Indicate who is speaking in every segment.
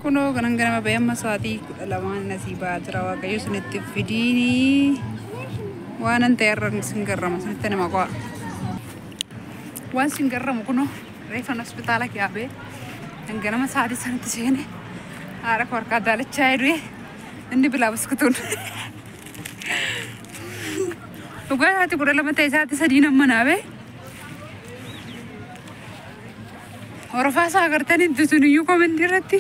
Speaker 1: Kunoo kanan ganama ba'ee amma sa'aatii 12 nasii ba'aa jira. Waaqayyo isinitti fidiinii waan an ta'e irra sin garrama isinitti nima qo'a. Waan sin garramu kunoo reefan hospitaala kiyaabee ganama sa'aatii sanatti seene haadha koo harkaa daalachaa du'e inni bilaa buskutuun. Dhugaa sa'aatii 12 ta'e sa'aatii 3 nama naabee. Horofaa isaa agartanii suniyyuu komentii irratti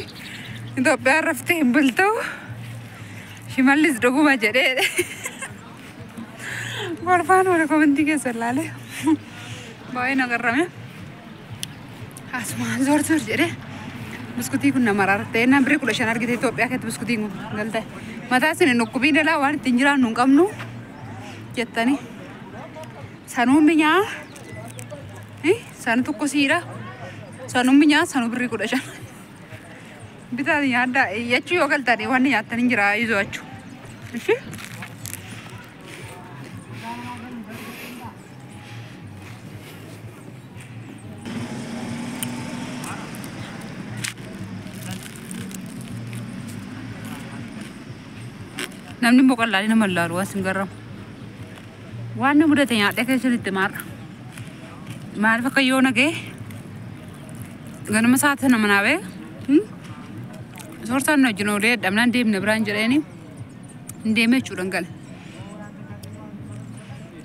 Speaker 1: Itoophiyaan raftee hin bultu. Shimallis dhuguma jedhee. Kolfaan wala komentii keessa ilaale. Baay'ee na garrame. Asumaan zoor zoor jedhee. Buskutii kun nama rartee naan birrii 15 argite Itoophiyaa keessatti buskutiin kun galte. Mataa isin hin dhukkubiin dhalaa waan ittiin jiraannu hin qabnu jettanii. Sanuu minyaa sanu tokko siidha. Sanuu minyaa sanuu birrii 15. Bitaa nyaadhaa jechuu yoo galtanii wanni nyaattan hin jira izoo achuu. Ishi? Namni immoo qal'aalii nama ilaalu waan sin garramu. Waan na mudate nyaadhee keessanitti maarra. Maaliif akka yoo nagee ganama sa'aatii sana manaa ba'e soorsaan na wajjin oolee dhabnaan deemne biraan jedheeni hin deemee jechuudhaan gale.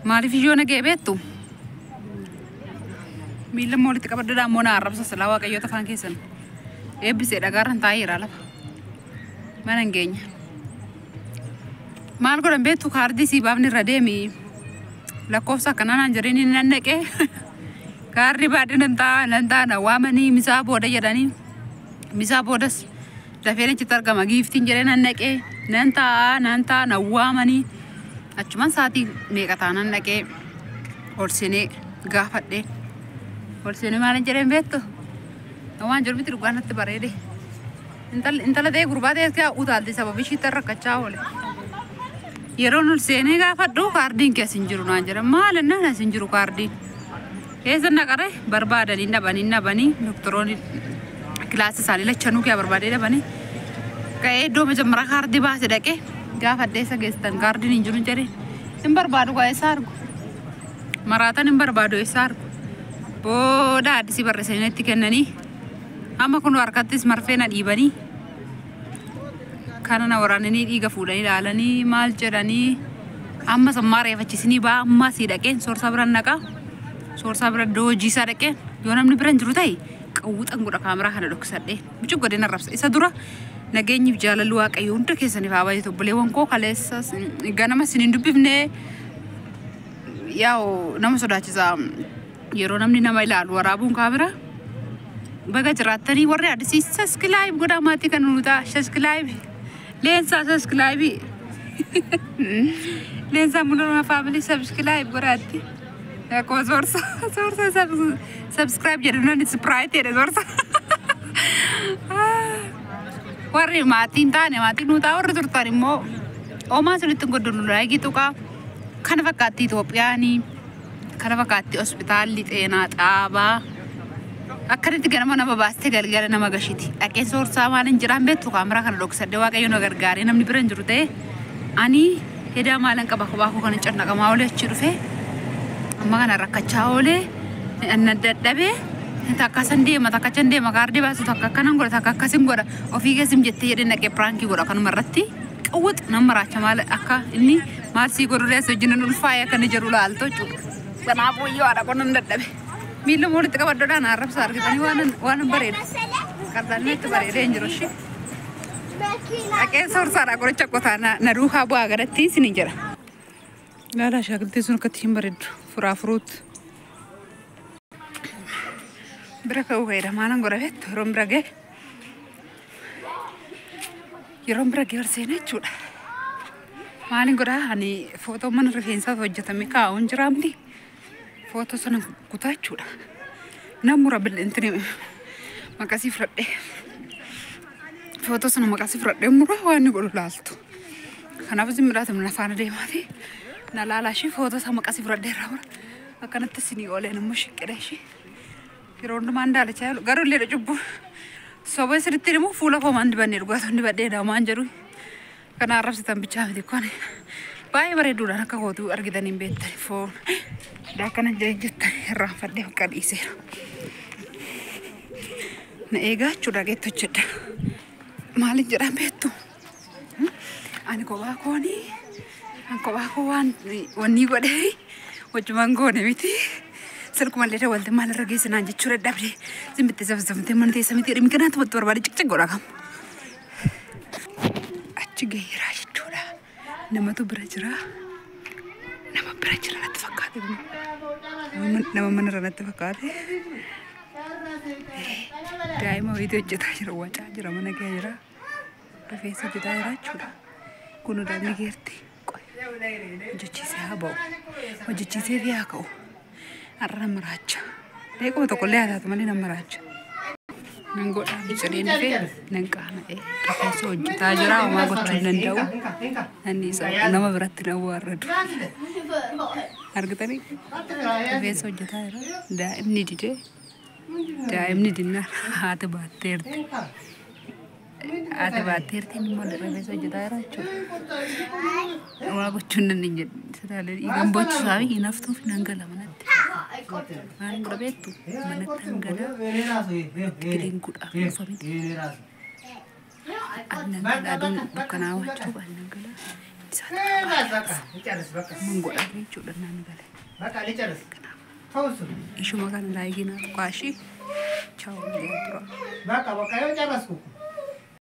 Speaker 1: Maaliif iyyoo nagee beektu? Miila immoo walitti qabaddaa immoo na arrabsa silaa waaqayyoota afaan keessan. Eebbisee dhagaarran taa'ee jira lafa. Mana hin geenye. Maal godhan beektu kaardii sii baafni irra deemi. Lakkoofsa akkanaa naan jedhanii nan naqee. Kaardii baadhee nan ta'a nan ta'a na waamanii misaa booda jedhanii. Misaa boodas dafeen achitti argama giiftiin jedhee nan naqee nan ta'a nan ta'a na waamanii. Achumaan sa'aatii meeqa ta'a nan naqee ol seenee gaafadhee. Ol seenee maal jedheen beektu? Waan jiru miti dhugaa natti bareede. Intala ta'ee gurbaa ta'ee kaa utaalti sababii ishiitti rakkachaa oole. Yeroon ol seenee gaafadhu kaardiin keessa hin jiru naan jedhan maal innaan as hin jiru kaardiin. Keessa naqare barbaadanii dhabanii dhabanii doktoroonni kilaasii isaanii lachanuu kee barbaadee dhabanii. Ka'ee iddoo majammaraa kaardii baase dhaqee gaafadhee isa geessitan kaardiin hin jiru jedhee hin barbaadu gaa eessa argu. Maraatan hin barbaadu eessa argu. Booda addisii barreessanii itti kennanii amma kun harkattis marfee na dhiibanii kana na waraananii dhiiga fuudhanii ilaalanii maal jedhanii amma sammaa reefachisanii ba'aa ammaa sii dhaqeen soorsaa bira naqaa soorsaa bira iddoo hojii isaa dhaqeen yoo namni bira hin jiru ta'e qawwuxan godha kaameraa kana dhoksadhee bicu godhee narrabsa isa dura nageenyiif jaalalli waaqayyo hunda keessaniif haa baay'atu obboleewwan koo kaleessa ganama isin hin dubbifne yaa'u nama sodaachisa yeroo namni nama ilaalu waraabuun kaameraa baga jiraattanii warri addisii saskilaayib godhaa maatii kan nuti ta'a saskilaayib leensaa saskilaayibii leensaa mul'uma faamilii sabiskilaayib godhaatti akkuma soorsa soorsa sabskiraayib jedhu nan ispiraayit jedhe soorsa warri maatii hin taane maatii nuu ta'a warri turtan immoo oomaa sunitti hin godhunu laayikii tuqaa kana fakkaatti Itoophiyaanii kana fakkaatti hospitaalli xeenaa xaabaa akkanatti ganama nama baastee galgala nama gashiti. Dhaqeen soorsaa maal hin jiraan beektu kaameraa kana dhoksadhee waaqayyo na gargaaree namni bira hin jiru ta'e ani hedaa maalan qaba kophaa koo kana cannaqamaa oolee achi dhufee amma kana rakkachaa oolee na dadhabee takka san deema takka chan deema kaardii baasu takka akkanan godha takka akkasin godha ofii keessim jettee jedhee naqee piraankii godha kanuma irratti qawwux nama raacha maal akka inni maal sii godhu reessa wajjin ulfaayee akka inni jedhu laaltu jechuudha. Kanaafuu iyyuu haadha qonnan dadhabe. Miila walitti qabaddoodhaan arrabsa argitanii waan bareedu. Qarxaan itti bareedee hin jiru ishee. Dhaqeen soorsaadha qoricha qotaa na duukaa bu'aa gadatti isin jedha. Ilaalaa shaakiltii sun akkatti hin bareeddu furaa furuutti. Bira ka'uu fayyada maalan godha beektu yeroon bira ga'e. Yeroon bira ga'e ol seenaa jechuudha. Maalin godhaa ani footoo mana rifeensaa hojjetame kaa'uun jira miti. Footoo sana kutaa jechuudha. Nan mura bil'intini maqasii fudhadhee. Footoo sana maqasii fudhadhee mura waan inni godhu laaltu. Kanaaf isin midhaata na faana deemaati. Na laalaa ishee footoo isaa maqasii fudhadhee irraa mura. Akkanatti isinii ooleen immoo shiqqidha ishee. Yeroo hundumaan daalachaa jiru. Garuu illee cubbuu. Soba sirriitti immoo fuula koo maan dibannee dhugaatu dibadhee daamaan jedhu. Kana arrabsitan bichaa miti kun. Baay'ee bareeduudhaan akka kootu argitanii hin beektan foon. Akkana jettan irraanfadhee bakka dhiiseera. Na eegaa jechuudha geettu hojjedha. Maaliif jedhaan beektu? Ani kophaa koonii ani kophaa koo waan wanni godhee wajjumaan goone miti. Silkumallee dawwalte maalirra geessinaan jechuu dadhabde. Simbitti safsafte mana teessa miti dhimmi kanaatti wattu barbaade ciqciq godha kam. Achi gaheeraa jechuudha. Namatu bira jira. Nama bira jira natti fakkaate. Nama manarra natti fakkaate. Daa'ima wayiitu hojjetaa jira. Wacaa jira mana kee jira. Rifeensa hojjetaa jira jechuudha. Kun daa'imni geerti. Hojjechiisee haa ba'u. Hojjechiisee fi haa ka'u. Har'a nama raacha. Deequma tokkollee haa taatu malee nama raacha. Nan godhaa biqileen dhufee nan qaana'ee rifeensa hojjetaa jira homaa gochuu hin danda'u. Nanni isaa nama biratti na waarradu. Argitanii rifeensa hojjetaa jira. Daa'imni didee daa'imni dinnaan haati baatteerti. Haati baatteerti inni immoo rifeensa hojjetaa jira jechuudha. Homaa gochuu hin dandeenye. Sitaalee dhiigan bochuusaa fi hin haftuuf nan gala manatti. Maal godha beektu? Manatti hangala biqileen gudhaaf dhufa miti. Annan gala aduun dukkanaawaa jiru annan gala. Mun godhaa jechuudha nan gala. Ishuma kana laayikii naa tuqaashii. Chaawu tura.
Speaker 2: Bakka bakka yoo carrasku.